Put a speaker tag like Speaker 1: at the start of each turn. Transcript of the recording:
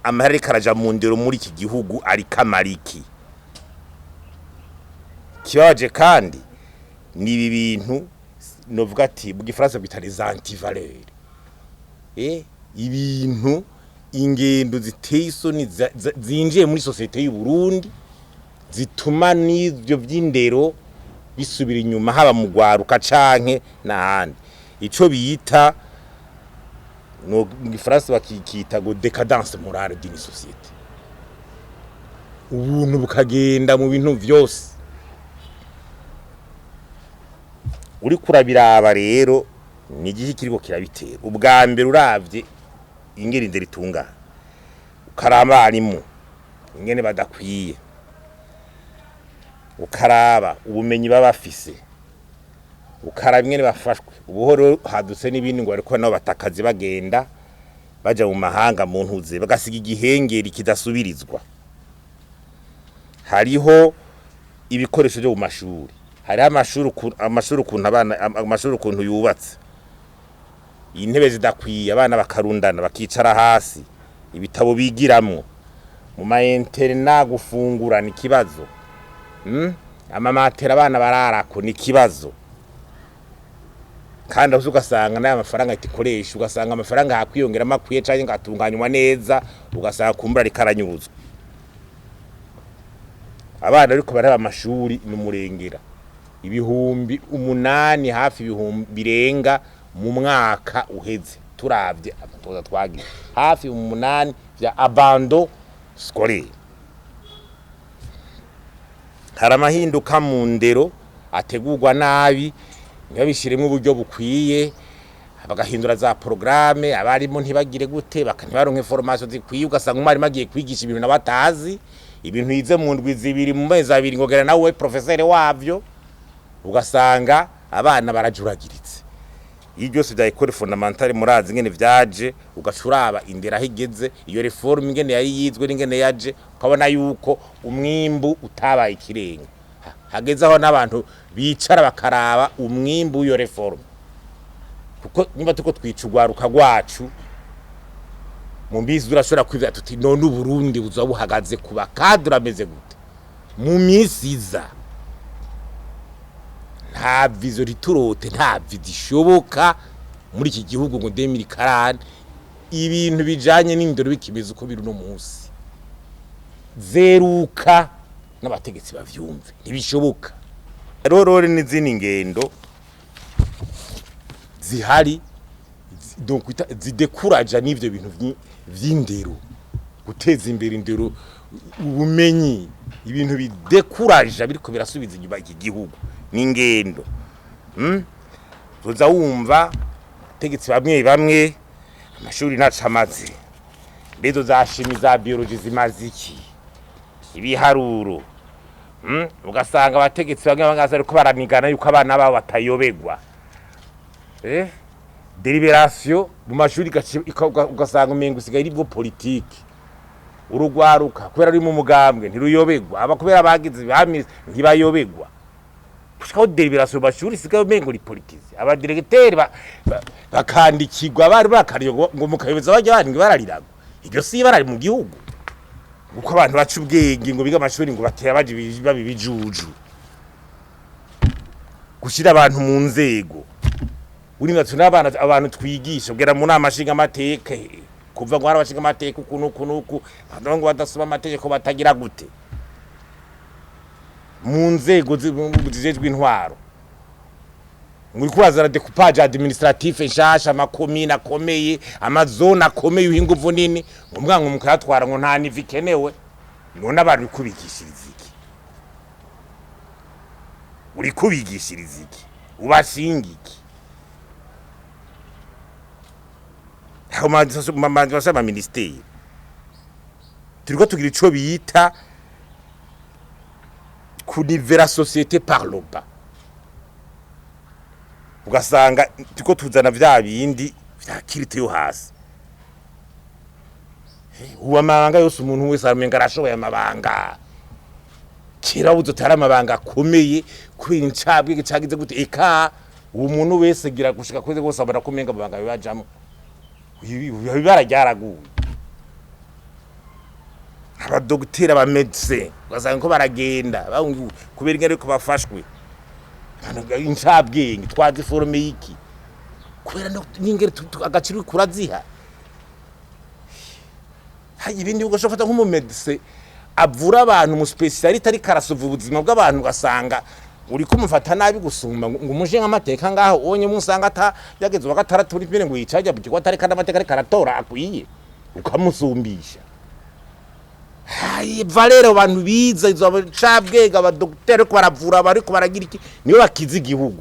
Speaker 1: Amahera ariko araja mu ndero muri iki gihugu ariko amariki kibabaje, kandi ni ibi bintu novuga ati mu gifaransa bita les antivaleurs, ibintu, ingendo ziteye isoni zinjiye muri société y'u Burundi, zituma n'ivyo vy'indero bisubira inyuma, haba mu gwaruka canke n'ahandi. Ico bita no mu gifaransa bakikita ngo décadence morale d'une société, ubuntu bukagenda mu bintu vyose. Uriko urabiraba rero, ni igiki kiriko kirabitera? Ubwa mbere, uravye ingene indero itungana, ukaraba abarimu ingene badakwiye, ukaraba ubumenyi baba bafise, ukaraba ingene bafashwe ubuhoro, hadutse n'ibindi ngo bariko nabo batakazi bagenda baja mu mahanga mu ntuze, bagasiga igihengeri kidasubirizwa. Hariho ibikoresho byo mu mashuri, hariho amashuri ukuntu abana, amashuri ukuntu yubatse, intebe zidakwiye, abana bakarundana bakicara hasi, ibitabo bigiramwo mu ma internats, gufungura ni ikibazo, Amamatera abana bararako ni ikibazo. Kandi aho ugasanga n'aya mafaranga ikoresha, ugasanga amafaranga hakwiyongeramo akwiye canke ngo atunganywa neza, ugasanga kumbura ariko aranyuruzwa. Abana ariko baraba amashuri ni umurengera, 8000, hafi ibihumbi birenga mu mwaka uheze, turavye amatoza twagize, hafi 8,000 vya abandon scolaire. Hari amahinduka mu ndero ategurwa nabi, ntibabishiremo uburyo bukwiye, bagahindura za programme, abarimu ntibagire gute, ntibaronke formation zikwiye. Ugasanga umwarimu agiye kwigisha ibintu nawe atazi, ibintu yize mu ndwi 2, mu mezi 2, ngo gera nawe professeur wavyo. Ugasanga abana barajuragiritse. Iyo byose bya école fondamentale, murazi ingene vyaje. Ugaca uraba indero aho igeze, iyo réforme ingene yari yizwe n'ingene yaje, ukabona yuko umwimbu utabaye ikirenga. Hageze aho n'abantu bicara bakaraba umwimbu w'iyo réforme, kuko niba turiko twica urwaruka rwacu mu mbizi, urashobora kwibwira tuti: none Uburundi buzoba buhagaze ku ba cadres ameze gute mu minsi iza? Nta vision riturote, nta vision ishoboka muri iki gihugu ngo 2040 ibintu bijanye n'indero bikimeze uko biri uno munsi. Zeruka n'abategetsi bavyumve, ntibishoboka. Rero n'izindi ngendo zihari donc zidekuraja n'ivyo bintu vy'indero, guteza imbere indero, ubumenyi, ibintu bidekuraja biriko birasubiza inyuma iki gihugu n'ingendo. Tuza wumva abategetsi bamwe bamwe: amashuri ntaco amaze, mbezo za chimie, za biologie zimaze iki, ibiharuro? Ugasanga abategetsi bamwe bamwe bariko baranigana yuko abana babo batayobegwa. Délibération mu mashuri ugasanga umengo usigaye aribwo politiki. Urugwaruka kubera ruri mu mugambwe ntiruyobegwa, aba kubera bagize bamise ntibayobegwa, gushikaho délibération mu mashuri isigaye umengo ni politisé. Aba directeurs bakandikirwa, bari bakariye ngo mukayoboza bajya bandi barariragwa. Iryo si ibara mu gihugu, uko abantu baca ubwenge ngo biga amashuri ngo batera baje baba ibijuju. Gushira abantu mu nzego uri n'abana, abantu twigisha kugera mu nama nshinga amateka, kuva ngo hari abashinga amateka uku n'uku n'uku, abantu ngo badasoma amategeko, batagira gute, mu nzego zijejwe intwaro, ngo uriko urazana découpage administratif nshasha, amakomine akomeye, ama zones akomeye, uha inguvu nini, ngo mbwa ngo mukayatwara ngo nta niveau ikenewe. None abantu uri kubigishiriza iki? Uri kubigishiriza iki? Ubashinga iki? Aho ma ministères turiko tugira ico bita kunivera société par le bas. Ugasanga turiko tuzana vya bindi vya culte yo hasi. Ubu amabanga yose, umuntu wese aramenga arashoboye amabanga. Kera buzo tari amabanga akomeye kubera incabwe cagize gute, eka ubu umuntu wese gira gushika kweze bose abona ko umenga amabanga bibajamwo, ibara ryaraguye. Abadogiteri, abamedse, ugasanga ko baragenda kubera ingene ariko bafashwe. Incabwenge twaziforome iki kubera n'ingene agaciro uriko uraziha. Hari ibindi bigo ushobora gufata nk'umumedse avura abantu, umuspécialiste, ariko arasova ubuzima bw'abantu, ugasanga uriko umufata nabi gusumba ngo umuje nk'amateka ngaho onye musanga ata yageze uwa gatandatu uri mbere ngo yicaje mu kigo atari kandi amateka ariko aratora akwiye, ukamusumbisha. Hayi valeur abantu biza izo, abacabwenge, abadogiteri ariko baravura, bariko baragira iki, nibo bakiza igihugu.